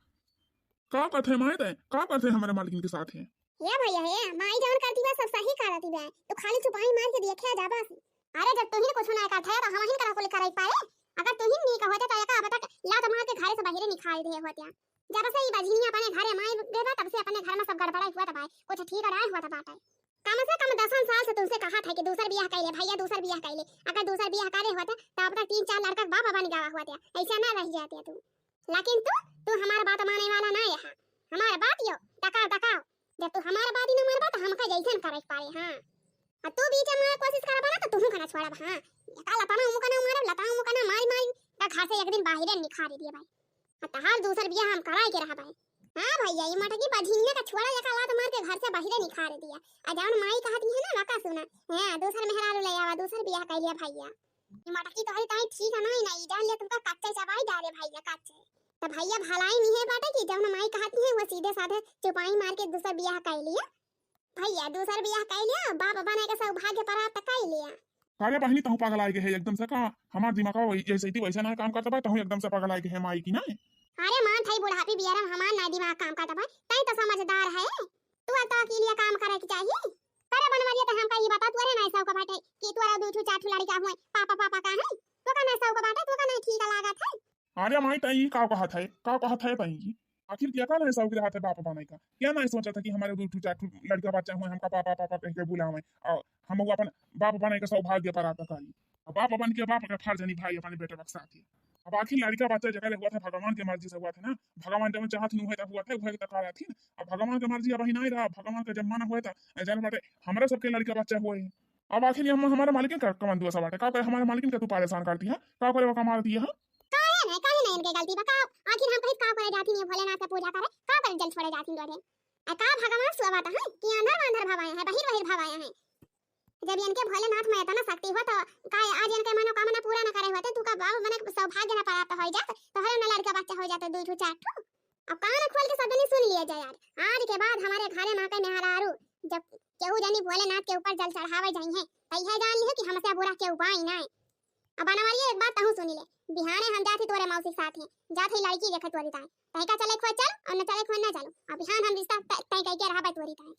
का कहत है माई तै? का कहत है हमारे मालकिन के साथ है? हे भैया हे, माई जवन करती बा सब सही करती बा, तो खाली चुपाई मार के देखा जा बस। अरे जब तुहिन कुछ ना करत है तो हमहिन करा कुल करे पाए। अगर तुहिन नहीं कहते तो एका अब तक लात मार के घरे से बाहरे निकाल दे होत्या। जब से ई बझिनिया अपने घरे माई गए बा, तब से अपने घर में सब गड़बड़ाई हुआ तबाय, कुछ ठीक ना हुआ तबाय। कम से कम दसन साल से तुमसे कहा था कि दूसर बियाह कर ले भैया, दूसर बियाह कर ले। अगर दूसर बियाह करे होते तो अब तक तीन चार लड़का के बाप बन गवा होते, ऐसा ना रह जाते तू। लेकिन तू, तू हमार बात माने वाला ना है। हमार बात यो, टकाओ, टकाओ। जब तू हमार बात ही ना मानबा तो हमका जैसन करे के पारे, हाँ। आ तू बीच में कोशिश करबा ना तो तुहू का ना छोड़ब, हाँ। एका लताना उमुका ना मारब, लताना उमुका ना मारी मारी, त घर से एक दिन बाहरे निखारी दिए भाई। आ तहार दूसर बियाह हम कराए के रहबे। हाँ भैया, ई मटकी बझिनिया का छोड़ा, एका लात मार के घर से बाहरे निखार दिया। आ जवन माई कहती है ना, वका सुना। हाँ, दूसर मेहरारू ले आवा, दूसर बियाह कर लिया भैया। ई मटकी तोहरी ताई ठीक है ना, ई जान लिया तुमका कच्चे चबाई डाले भैया, कच्चे। तो भैया भलाई नहीं है बाटे कि जवन माई कहती है वो सीधे साधे चुपाई मार के दूसर बियाह कर लिया। भैया दूसर बियाह कर लिया, बाप बने के सौभाग्य प्राप्त कर लिया। अरे बहिनी, तहु पगलाए के है एकदम से का? हमार दिमाग वही जैसे थी वैसे ना काम करता बा, तहु एकदम से पगलाए के है माई की ना। अरे मान थाई बुढ़ापी बियारम हमार ना दिमाग काम करता बा, तई तो समझदार है। तू तो अकेलिया काम करे के चाहिए। करे बनवरिया तो हमका ये बता, तोरे ना सौक बाटे कि तोरा दू ठू चार ठू लड़का हुए, पापा पापा का है? तो का ना सौक बाटे, तो का नहीं ठीक लागत है? अरे माई, तई ई का कहत है, का कहत है तई? आखिर क्या का नहीं सौक रहत है बाप बने का? क्या नहीं सोचत है कि हमारे दू ठू चार ठू लड़का बच्चा हुए, हमका पापा पापा कह के बुलावे और हम अपन बाप बने का सौभाग्य प्राप्त करी? अब बाप बन के बाप का फर्ज निभाई अपने बेटे के साथ ही। अब आखिर लड़का बच्चा जगह ले हुआ था, भगवान के मर्जी से हुआ था ना, भगवान जब चाहत नु है तो हुआ था, हुआ तो का रहती ना। अब भगवान के मर्जी अब ही नहीं रहा, भगवान का जब मन हुआ था, जन बाटे हमरा सबके लड़का बच्चा हुए। अब आखिर हम हमारे मालिक का कमन दुआ सब बाटे, का करे हमारे मालिक का तू परेशान करती है, का करे वो कमाल दिया है? काहे नहीं, काहे नहीं इनके गलती बा, का आखिर हम कहीं का करे जाती नहीं भोलेनाथ का पूजा करे, का करे जल छोड़े जाती लोग? आ का भगवान सुआ बात है कि अंधर अंधर भवाए हैं, बहिर बहिर भवाए हैं। जब इनके भोलेनाथ में इतना शक्ति हुआ तो का आज इनके मनोकामना पूरा न करे होते, तू का बाप बने के सौभाग्य न प्राप्त हो जात, तो हर ना लड़का बच्चा हो जाते दो ठो चार ठो। अब कान खोल के सब जने सुन लिया जाए यार, आज के बाद हमारे घरे में आके मेहरारू जब केहू जनी भोलेनाथ के ऊपर जल चढ़ावे जाई है, तो यह जान लिहे कि हमसे बुरा केहू बाई ना है। अब बनवरिया एक बात तहूँ सुनी ले, बिहाने हम जात ही तोरे मौसी के साथ ही, जात ही लड़की देखे तोरी ताई। तय का चले खोज चल और न चले खोज न चलो। अब बिहान हम रिश्ता तय, तय करके रहबे तोरी ताई।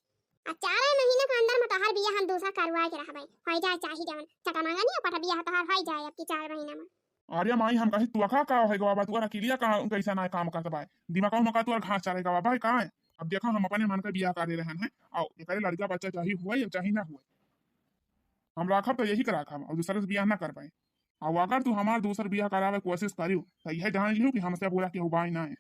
आ चार महीना के अंदर में तोहार बियाह हम दूसरा करवा के रहबे। होई जाए चाही जवन, चटमांगनी पट बियाह तोहार होई जाए अब की चार महीना में। अरे माई, हम कही तू का, का होई गवा बा, तू अकेलिया का कैसा ना काम करत बा? दिमाग में का तू घास चरे गवा बा का? अब देखा, हम अपने मन का बियाह करे रहन है, अउ एकरे लड़का बच्चा चाही हुए या चाही ना हुए, हम राखब तो यही के राखब, अउ दूसरे से बियाह ना करबे। अउ अगर तू हमार दूसर बियाह करावे के कोशिश करियो, तो यह जान लियो कि हमसे बुरा केहू बाई ना है।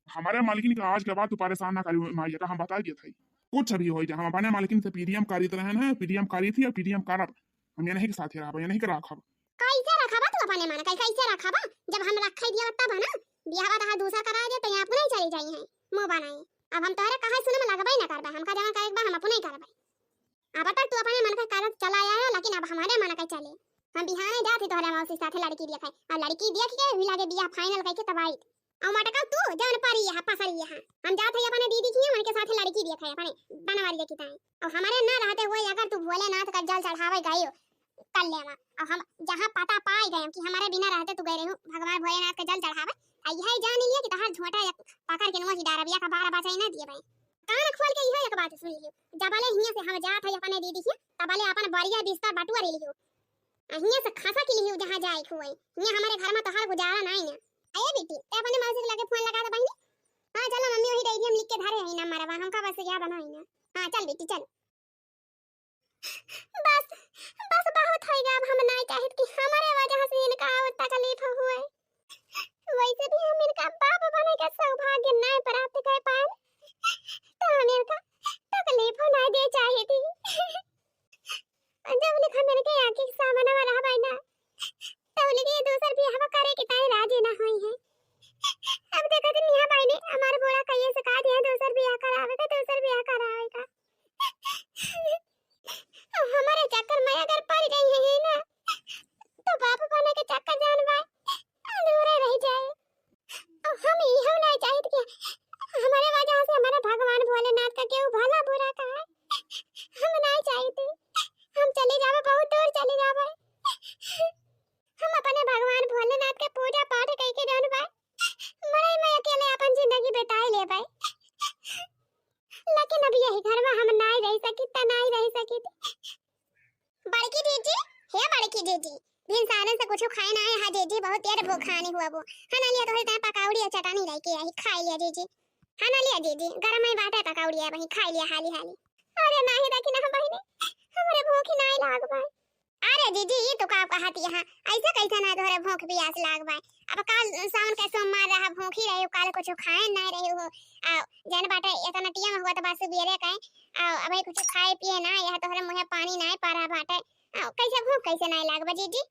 हमारे मालकिन का आज के बाद तू परेशान ना करियो माई, का हम बता दिए थे। कुछ भी हो जाए, हम अपने मालकिन से पीडीएम करीत रहन है, पीडीएम करी थी अउ पीडीएम करब। हम यही के साथे रहब, यही के राखब। कैसे रखबा तू अपने मन का, कैसे रखबा? जब हम रखे दिया तब है ना, बियाह तहार दूसर कराए दे तो यहाँ अपने ही चली जाई है, मुँह बनाए। अब हम तोहरे कहे सुने में लगबे ना करबे, हमका जवन करे के बा हम अपने ही करबे। अब तक तू अपने मन का करत चला आया है, लेकिन अब हमारे मन का चले। हम बिहाने जात ही तोहरे मौसी साथे लड़की देखे, और लड़की देख के भी लागे बियाह final करके तब आई। अउ मटका तू जवन परी यहाँ, पसरी यहाँ। हम जात है अपने दीदी की, उनके साथे लड़की देखे अपने बनवारी के किताएं। अउ हमारे ना रहते हुए अगर तू भोलेनाथ का जल चढ़ावे गए हो, कर लेवा। अउ हम जहाँ पता पाए गए कि हमारे बिना रहते तू गए रहे हो भगवान भोलेनाथ का जल चढ़ावे, आ यही जान लिए कि तहार झोंटा एक पकड़ के नोच डारब, या का बारह बजाई ना दिए भाई। कान खोल के इहो एक बात सुन लियो, जबले हियां से हम जात है अपने दीदी के, तबले अपन बरिया बिस्तर बटुआ ले लियो। आ हियां से खसा के लियो जहाँ जाए के हुए, हियां हमारे घर में तोहार गुजारा नहीं ना। अये बेटी, ते अपने मौसी के लगे फोन लगा दे बहिनी। हाँ चलो मम्मी, वही डायरी हम लिख के धरे है ना मरवा, हमका बस याद ना है ना। हाँ चल बेटी चल। बस, बस बहुत होइगा, अब हम नाय चाहित कि हमरे वजह से इनका और तकलीफ हुए। वैसे भी हम इनका बाप बने के सौभाग्य नाय प्राप्त कर पाए, तो हम इनका तकलीफ नाय दे चाहित ही। जब लिख हम इनके आँखी के सामने में रहबै ना, तब लिख ये दूसर बियाह करे के ताई राजी ना होई है। अब देखो दिन यहाँ बहनी हमारे बूढ़ा कहिए से कहा दिया दूसर बियाह करावे का, दूसर बियाह करावे का। हमारे चक्कर में अगर पड़ गई है ना, तो बाप बने के चक्कर जान बाय अधूरे रह जाए। और हम इहो नहीं चाहित कि हमारे वजह से हमारे भगवान भोलेनाथ का केहू भला बुरा कहे। हम नहीं चाहित। हम चले जावे, बहुत दूर चले जावे। हम अपने भगवान भोलेनाथ के पूजा पाठ कइके जौन बा, मड़ई में अकेले अपन जिंदगी बिताए लेबै। लेकिन अब यही घर में हम नाई रह सकित, त नाई रह सकित। बड़की जीजी, हे बड़की जीजी, भिनसारन से कुछ खाए ना आए हा जीजी, बहुत तेज भूखानी हुआ वो। हाँ ना लिया तोहरे ताई पकौड़ी और चटनी लेके आई, खाई लिया जीजी। हाँ ना लिया जीजी, गरम ही बाटे पकौड़ी है वही, खाई लिया हाली हाली। अरे नाही देखी ना बहिनी, हमरे भूख ही नाही लाग बा। अरे जीजी, ई तू का कहत यहाँ? ऐसे कैसे ना तोहरे भूख पियास लाग बाय? अब काल सावन के सोमवार रहा, भूखी रही, काल कुछ खाए ना रही हो। आ जन बाटे इतना टियम हुआ तो बस सुबेरे कहे, आ अबे कुछ खाए पिए ना, यह तोहरे मुँहे पानी ना पड़ा बाटे। आ कैसे भूख कैसे ना लाग बा जीजी?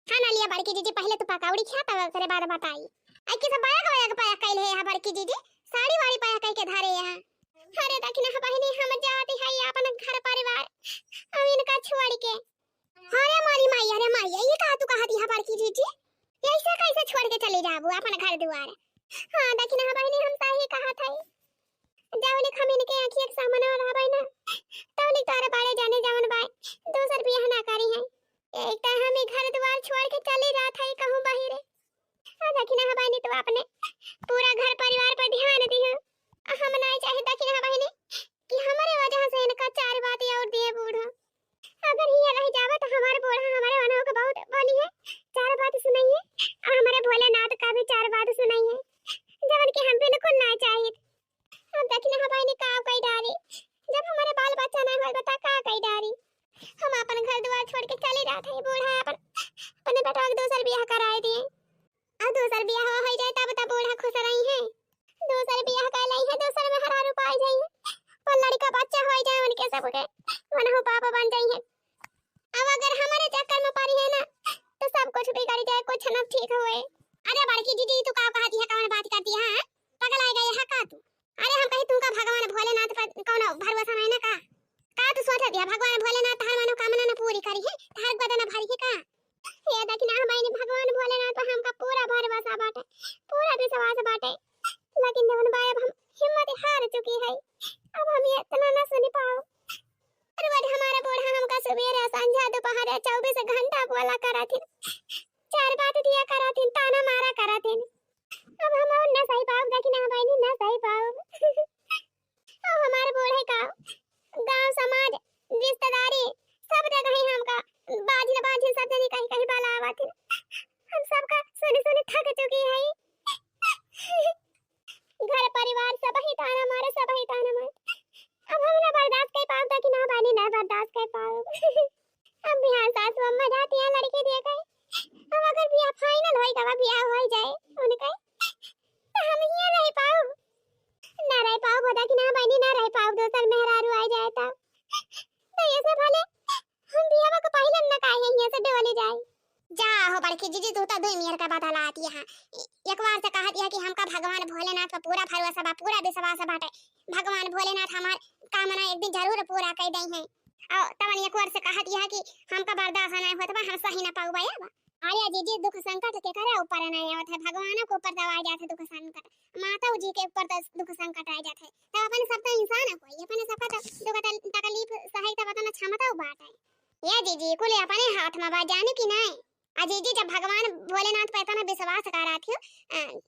खाना लिया बड़की जीजी, पहले तू पकौड़ी खा तब ओकरे बाद बताई। आई किस बाया का बाया का पाया कैले है बड़की जीजी, साड़ी वाड़ी पाया कह के धरे है। अरे दखिना बहिनी, हम जाती है अपन घर परिवार, हम इनका छोड़ के। अरे मोरी माई, अरे माई, ये का तू कहत यहाँ बड़की जीजी? ऐसे कैसे छोड़ के चले जाबू अपन घर दुआर? हाँ, देखी ना बहिनी, हम सही कहत हई। जौलिक हम इनके आँखिया के सामने रहबै ना, तौलिक तोहरे बड़े जाने जवन बाय, दूसर बियाह ना करी है। एक तो हम ई घर दुआर छोड़ के चली जात हई कहूँ बहिरे। आ देखी ना बहिनी, तू अपने पूरा घर परिवार पर ध्यान दिहो। आ हम नाय चाहे देखी ना बहिनी कि हमारे वजह से इनका चार बात और दिए बूढ़ो। अगर हियाँ रह जावे तो हमारे बूढ़ा हमारे मनों को बहुत बोली है, चार बात सुनाई है, और हमारे भोलेनाथ का भी चार बात सुनाई है, जवन कि हम बिल्कुल ना चाहित। अब देखी ना बहिनी का कई डारी, जब हमारे बाल बच्चा ना होए बता का कई डारी। हम अपन घर दुआर छोड़ के चले जात है, बूढ़ा अपन अपने बेटवा के दूसर बियाह कराए दिए। अब दूसर बियाह हो जाए तब तब बूढ़ा खुश रही है। दूसर बियाह कर लई है, दूसर मेहरारू पाई जाई है, और लड़का बच्चा हो जाए उनके सबके, वनहु पापा बन जाई है। अब अगर हमारे चक्कर में पड़ी है ना, तो सब कुछ बिगड़ जाए, कुछ न ठीक होए। अरे बड़की दीदी, तू का कहती है, कौन बात करती है, हाँ? पगल आ गई है का तू? अरे हम कही तुमका भगवान भोलेनाथ पर कौनो भरोसा नहीं ना का? का तू सोचत है भगवान भोलेनाथ हर मनोकामना न पूरी करी है, हर गोदना भरी है का? हे दखिना बहिनी, भगवान भोलेनाथ पर हमका पूरा भरोसा बाटे, पूरा विश्वास बाटे, लेकिन जवन बा अब हम हिम्मत हार चुकी है, अब हम ये इतना न सुन पाओ। रोज हमारा बूढ़ा हमका सुबेरे, संझा, दोपहर, चौबीस घंटा बोला करथिन, चार बात दिया करथिन, ताना मारा करथिन। अब हम और न सही पाओ दखिना बहिनी, न सही पाओ। और हमारे बूढ़े का गांव समाज रिश्तेदारी सब जगह ही हमका बाझिन बाझिन सब जनी कहीं कहीं बलावत है। हम सबका सुनी सुनी थक चुकी है। घर परिवार सब ही ताना मारे, सब ही ताना मारे। भगवान भोलेनाथ पर पूरा भरोसा बा, पूरा विश्वास बाटे। भगवान भोलेनाथ हमार कामना एक दिन जरूर पूरा कइ दइहैं। और तवन एक ओर से कहत यह कि हमका बर्दाश्त नाहीं होत बा, हम सही न पाउबा अब। अरे जीजी, दुख संकट केकरे ऊपर नाहीं आवत है, भगवानों के ऊपर तो आ जात है दुख संकट, माता जी के ऊपर तो दुख संकट आ जात है। तो अपने सब तो इंसान है कोई, अपने सबका तो दुख तल-, तकलीफ सही तो बताना क्षमता बाटे। ये जीजी, कुल अपने हाथ में बा, जाने कि नाहीं? आ जीजी, जब भगवान भोलेनाथ पे इतना विश्वास करत हो, अ,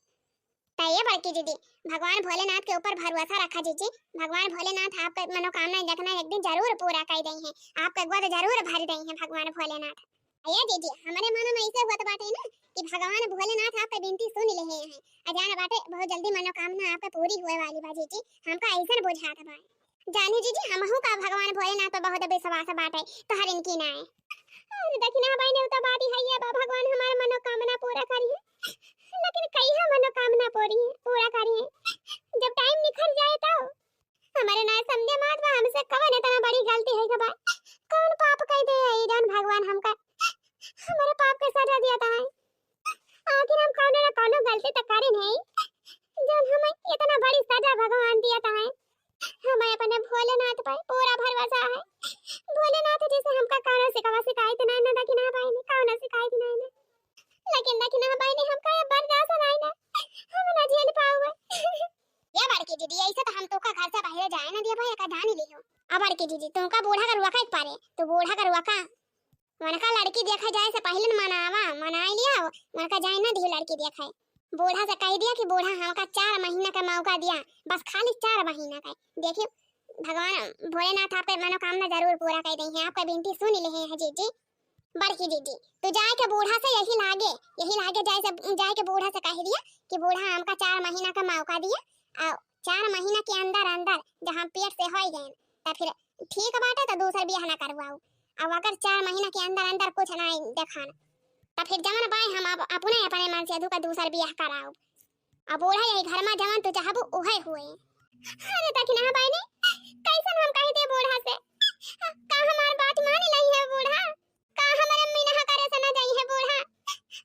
त ये बड़की जीजी, भगवान भोलेनाथ के ऊपर भरोसा रखा जीजी। भगवान भोलेनाथ आपके मनोकामना जखना एक दिन जरूर पूरा कइ दइहैं, आपके गोद जरूर भर दइहैं भगवान भोलेनाथ। ये जीजी, हमरे मन में ऐसे होत बाटे ना कि भगवान भोलेनाथ आपके विनती सुन लेहे हैं। अजान बाटे बहुत जल्दी मनोकामना आपके पूरी होए वाली बा जीजी, हमका ऐसन बुझात बा। जानी जीजी, हमहू का भगवान भोलेनाथ पे बहुत विश्वास बाटे, तोहर इनकी नाय। अरे दखिनहा बहिनी, उ तो बात ही है, ये बा भगवान हमार मनोकामना पूरा करिहैं, लेकिन कहिया मनोकामना पूरी, पूरा करिहैं? जब टाइम निकल जाए तो। हमारे ना समझे मात बा, हमसे कवन इतना बड़ी गलती है बा, कौन पाप कइ दे है जौन भगवान हमका, हमारे पाप के सजा दिया था। आखिर हम कौनो ना कौनो गलती तो करे नहीं, जौन हमें इतना बड़ी सजा भगवान दिया था। हमें अपने भोलेनाथ पर पूरा भरोसा है। भोलेनाथ जी से हमका कौनो शिकवा शिकायत नहीं ना, दखिनहा बहिनी, कौनो शिकायत नहीं ना। लेकिन दखिनहा बहिनी, हमका ये बर्दाश्त नहीं ना, हम ना झेल पाउबे। ये बड़की दीदी, ऐसे तो हम तोका घर से बाहर जाए ना दिया भाई, का जान ही लियो। अब बड़की दीदी, तुमका बूढ़ा का रुआ का एक पारे, तो बूढ़ा का रुआ का उनका लड़की देखे जाए से पहिले न मनावा, मनाई लिया, उनका जाए न दियो लड़की देखे। बूढ़ा से कहि दिया कि बूढ़ा हमका चार महीना का मौका दिया, बस खाली चार महीना का। देखियो भगवान भोलेनाथ आपके मनोकामना जरूर पूरा कइ दइहैं, आपका विनती सुन लेहे हैं जीजी। बड़की जीजी, तू जाए के बूढ़ा से यही लागे, यही लागे जाए से, जाए के बूढ़ा से कहि दिया कि बूढ़ा हमका चार महीना का मौका दिया, और चार महीना के अंदर अंदर जब हम पेट से होइ गए त फिर ठीक बाटे, तो दूसर बियाह ना करवाऊ। अब अगर चार महीना के अंदर अंदर कुछ ना देखान, तो फिर जवन बाय हम अब अपने, अपने मन से अधू का दूसर बियाह कराऊ। अब बूढ़ा यही घर में जवन तू चाहबू उहे हुए। अरे दखिनहा बहिनी, कैसन हम कहि दे बूढ़ा से? का हमार बात मान लई है बूढ़ा? का हमारे मीनहा करे से ना जाई है बूढ़ा?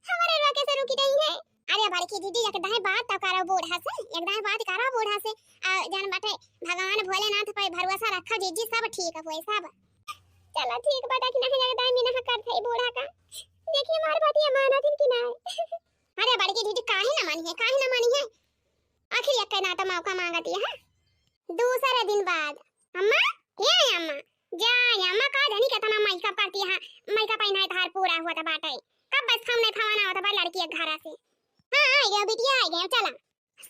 हमारे रोके से रुकी रही है। अरे बड़की दीदी, एक दाई बात तो करो बूढ़ा से, एक दाई बात करो बूढ़ा से। आ, जान बाटे, भगवान भोलेनाथ पे भरोसा रखो जीजी, सब ठीक होए सब। चलो ठीक बा, दखिनहा एक दाई मीनहा कर दे बूढ़ा का, देखिए हमार बतिया मानत हिन कि नाय। अरे बड़की दीदी, काहे ना मानी है, काहे ना मानी है? आखिर एक ना तो मौका मांगत है। दूसरे दिन बाद, अम्मा, ए अम्मा, जा अम्मा, का जानी केतना मइका पड़ती है, मइका पहिनाए तहार पूरा होत बाटे। कब बस फोन नहीं फोन आवत बा लड़की के घरा से। हाँ, आ गया बिटिया, आ गया, चला।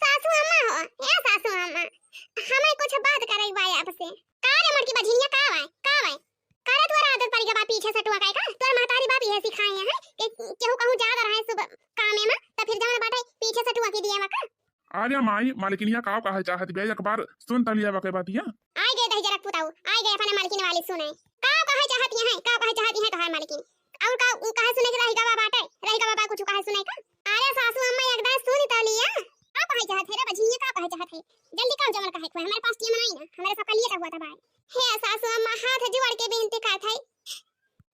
सासू अम्मा हो, ए सासू अम्मा, हमें कुछ बात करे बा आपसे। का रे मोटकी बझिनिया, का बाय, का बाय? का रे तोरा आदत पड़ गया बा पीछे से टोकाए का? तोर महतारी बाप ये सिखाए हैं कि केहू कहूँ जात रहे शुभ कामे में, त फिर जवन बाटे पीछे से टोकी दिए बा का? अरे माई, मालकिनिया का कहे चाहत बे, एक बार सुन त लिया बा के बतिया। आइ गए दहिजरा के पुताऊ, आइ गए अपने मालकिन वाली सुने। का कहे चाहत हैं, का कहे चाहत हैं तोहार मालकिन? और का उ कहे सुने के रहि गवा बाटे, रहि गवा बा कुछ कहे सुने का? अरे सासू अम्मा, एक दाई सुन त लिया। का कहे चाहत है रे बझिनिया, का कहे चाहत है? जल्दी कहो जवन कहे को, हमारे पास टीम नहीं ना, हमारे सबका लिए हुआ था भाई। हे सासू अम्मा, हाथ जोड़ के विनती करत है,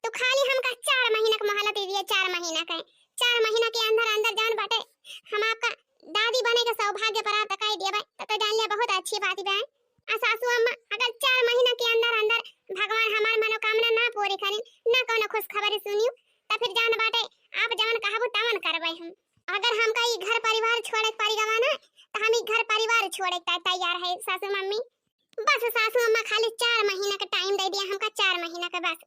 तू खाली हमका चार महीना का मोहलत दे दिया, चार महीना का। चार महीना के अंदर अंदर जान बाटे, हम आपका दादी बने के सौभाग्य प्राप्त कर दिया भाई, तो, तो जान लिया बहुत अच्छी बात बा। आ सासू अम्मा, अगर चार महीना के अंदर अंदर भगवान हमार मनोकामना ना पूरी करिन, ना कौनो खुशखबरी सुनियो, त फिर जान बाटे आप जवन कहबू तवन करबै हम। अगर हमका ई घर परिवार छोड़े के पड़ गवा ना, त हम ई घर परिवार छोड़े के तैयार है सासू मम्मी। बस सासू अम्मा खाली चार महीना का टाइम दे दिया हमका, चार महीना का बस।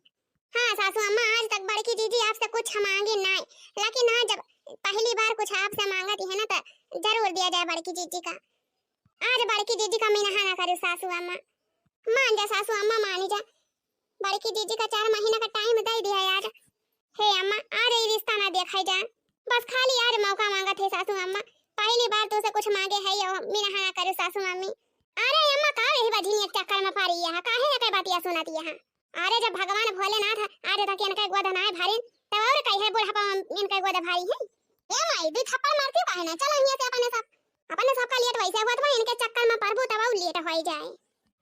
हाँ सासू अम्मा, आज तक बड़की जीजी आपसे कुछ मांगी नाय, लेकिन हाँ जब पहली बार कुछ आपसे मांगत है ना त जरूर दिया जाए बड़की जीजी का। आज बड़की जीजी का मिनहा ना करू सासू अम्मा। मान जा सासू अम्मा, मानी जा। बड़की जीजी का चार महीना का टाइम दे दिया आज। हे अम्मा, आज ई रिश्ता ना देखा जा। बस खाली आज मौका मांगत है सासू अम्मा। पहली बार तुमसे कुछ मांगे है यो, मिनहा ना करू सासू अम्मी। अरे अम्मा, का रही बझिनिया के चक्कर में पड़ी है, काहे ना के बतिया सुनत है? अरे जब भगवान भोलेनाथ आज तक इनके गोद नाय भरिन, तब और कही है बुढ़ापा में इनके गोद भारी है। ए माई, दू थप्पड़ मारती काहे ना? चला हियां से अपने सब, अपने सबका लेट वैसे हुआ तो इनके चक्कर में प्रभु तब और लेट हो जाए।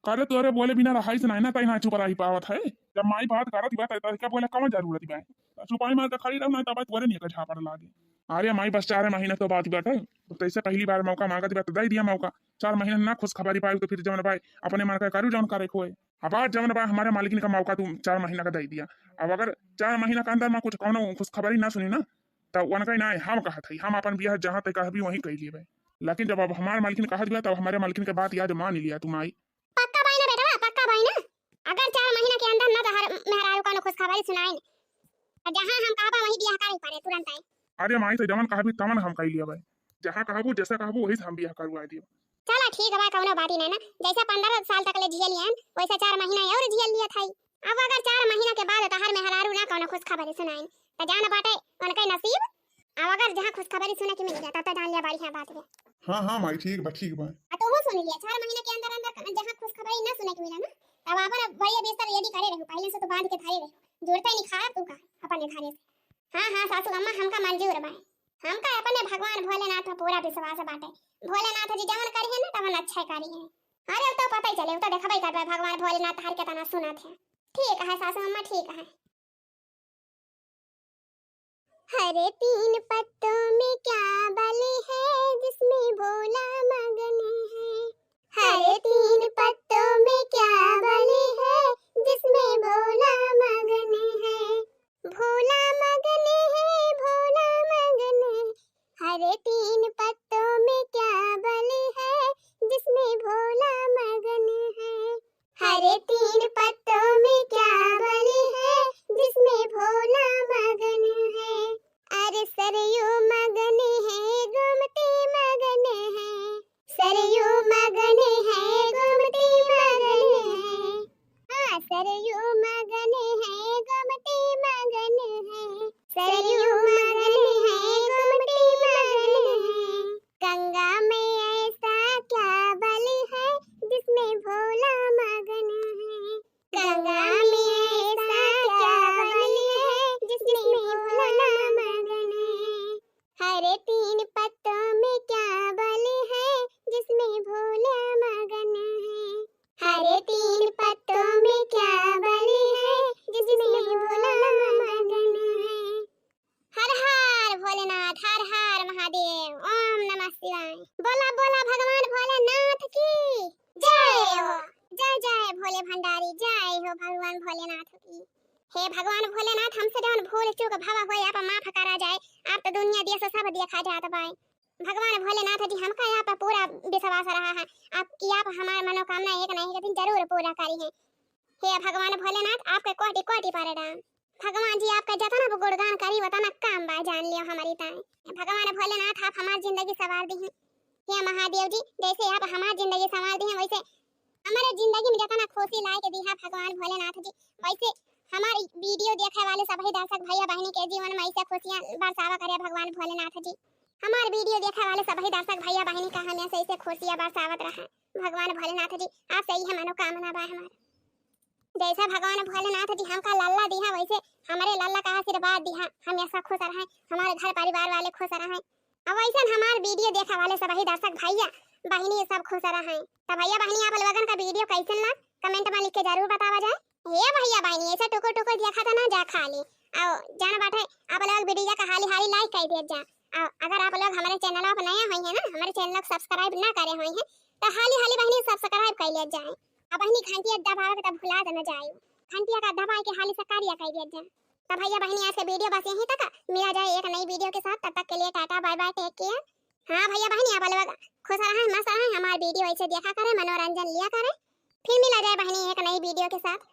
करे तोरे बोले बिना रहाई से नहीं ना, तई ना चुप रही पावत है। जब माई बात करत बा, त तोहके बोले कौन जरूरत बा? चुपाई मार के खड़ी रहो, नहीं तब तोरे नहीं का झापड़ लागे। अरे माई, बस चार महीना तो बात बाटे, तो तैसे पहली बार मौका मांगत बा तो दे दिया मौका। चार महीना ना खुशखबरी पाई तो फिर जवन बा अपने मन का करू जवन करे खोए। अब आज जवन बा हमारे मालकिन का मौका, तू चार महीना का दे दिया। अब अगर चार महीना के अंदर में कुछ कौनो खुशखबरी ना सुनी ना, तो उनका ही ना है, हम कहत हई, हम अपन बियाह जहाँ तक कहबी वहीं कह लिए भाई। लेकिन जब अब हमारे मालकिन कहत बा, तब हमारे मालकिन के बात याद मान लिया तू माई। पक्का बाई ना बेटवा, पक्का बाई ना? अगर चार महीना के अंदर ना तोहर मेहरारू कौनो खुशखबरी सुनाइन, तो जहाँ हम कहबा वहीं बियाह करे पड़े तुरंत आई। अरे माई, तो जवन कहबी तवन हम कह लिया भाई, जहाँ कहबू जैसा कहबू वही से हम बियाह करवा दियो। चला ठीक बा, कौनो बात ही नहीं ना, जैसे पन्द्रह साल तक ले जियल लियन वैसे चार महीना और जियल लिया था। अब अगर चार महीना के बाद तोहर मेहरारू ना कौनो खुशखबरी सुनाइन, तो जान बाटे उनके नसीब। अब अगर जहाँ खुशखबरी सुने के मिल जाता तो जान लिया बढ़िया बात है। हाँ हाँ माई, ठीक बा, ठीक बा। आ तो वो सुन लिया, चार महीना के अंदर अंदर जहाँ खुशखबरी ना सुने के मिला ना, तब अपन बढ़िया बिस्तर ready करे रहू, पहले से तो बांध के धरे रहू, जुड़ते नहीं खाया तू का अपने घरे से। हाँ हाँ सासू अम्मा, हमका मंजूर बा, हमका अपने भगवान भोलेनाथ पर पूरा विश्वास बाटे। भोलेनाथ जी जवन करी है ना तवन अच्छा करी है। अरे उ तो पता ही चले, उ तो देखबे करबे भगवान भोलेनाथ हर के तना सुनत है। ठीक है सासू अम्मा, ठीक है। हरे तीन पत्तों में क्या बल है जिसमें भोला मगन है। हरे तीन पत्तों में क्या बल है जिसमें भोला मगन है। भोला मगन है, भोला मगन है। हरे तीन पत्तों में क्या बल है जिसमें भोला मगन है। हरे तीन पत्तों में क्या बल है जिसमें भोला मगन है। अरे सरयू मगन है, गोमती मगन है। सरयू मगन है, गोमती मगन है। हाँ, सरयू मगन है, गोमती मगन है। सरयू मगन है, गोमती मगन है। गंगा में ऐसा क्या बल है जिसमें भोला मगन है। गंगा में ऐसा क्या बल है जिसमें भोला मगन है। हरे तीन पत्तों में क्या बल है जिसमें भोला मगन है। हरे तीन पत्तों में क्या बल है जिसमें भोला मगन है। हर हर भोलेनाथ, हर हर महादेव, ओम नमः शिवाय। बोला बोला भगवान भोलेनाथ की जय हो, जय जय भोले भंडारी, जय हो भगवान भोलेनाथ की। हे भगवान भोलेनाथ, हमसे जवन भूल चूक भवा होए, आप माफ करा जाए। आप तो दुनिया दिया से सब देखा जात बाए। भगवान भोलेनाथ जी, हमका आप पूरा विश्वास रहा है, आपकी आप हमार मनोकामना एक नहीं एक दिन जरूर पूरा करी है। हे भगवान भोलेनाथ, आपके कोटि कोटि प्रणाम। भगवान जी आपका जतना भी गुणगान करी, उतना कम बा, जान लियो हमारी ताई। भगवान भोलेनाथ, आप हमार जिंदगी संवार दी हैं। हे महादेव जी, जैसे आप हमार जिंदगी संवार दी हैं, वैसे हमारे जिंदगी में जतना खुशी लाए के दिहा भगवान भोलेनाथ जी, वैसे हमार वीडियो देखे वाले सभी दर्शक भैया बहनी के जीवन में ऐसे खुशियाँ बरसावा करे भगवान भोलेनाथ जी। हमार वीडियो देखे वाले सभी दर्शक भैया बहनी का हमेशा ऐसे खुशियाँ बरसावत रहे भगवान भोलेनाथ जी। आपसे यही मनोकामना बा हमार। जैसे भगवान भोलेनाथ जी हमका लल्ला दिहा, वैसे हमारे लल्ला का आशीर्वाद दिहा, हमेशा खुश रहे, हमारे घर परिवार वाले खुश रहे। अब वैसन हमार वीडियो देखे वाले सभी दर्शक भैया बहनी सब खुश रहे। तो भैया बहनी, आप लोगन का वीडियो कैसन लग, कमेंट में लिख के जरूर बतावा जाए। हे भैया बहनी, ऐसे टुकुर टुकुर देखा था ना जा खाली। और जान बाटे, आप लोग वीडियो का हाली हाली लाइक कर दिया जा। और अगर आप लोग हमारे चैनल पर नया हुई है ना, हमारे चैनल को सब्सक्राइब ना करे हुई है, तो हाली हाली बहनी सब्सक्राइब कर लिया जाए। अब बहनी घंटिया दबावे के तब भुला देना जाए, घंटिया का दबाए के हाली से कार्य कर दिया जाए। तब भैया बहनी, आज के वीडियो बस यहीं तक, मिला जाए एक नई वीडियो के साथ, तब तक के लिए tata bye bye, take care. हाँ भैया बहनी, आप लोग खुश रहें, मस्त रहें, हमारे वीडियो ऐसे देखा करें, मनोरंजन लिया करें। फिर मिला जाए बहनी एक नई वीडियो के साथ।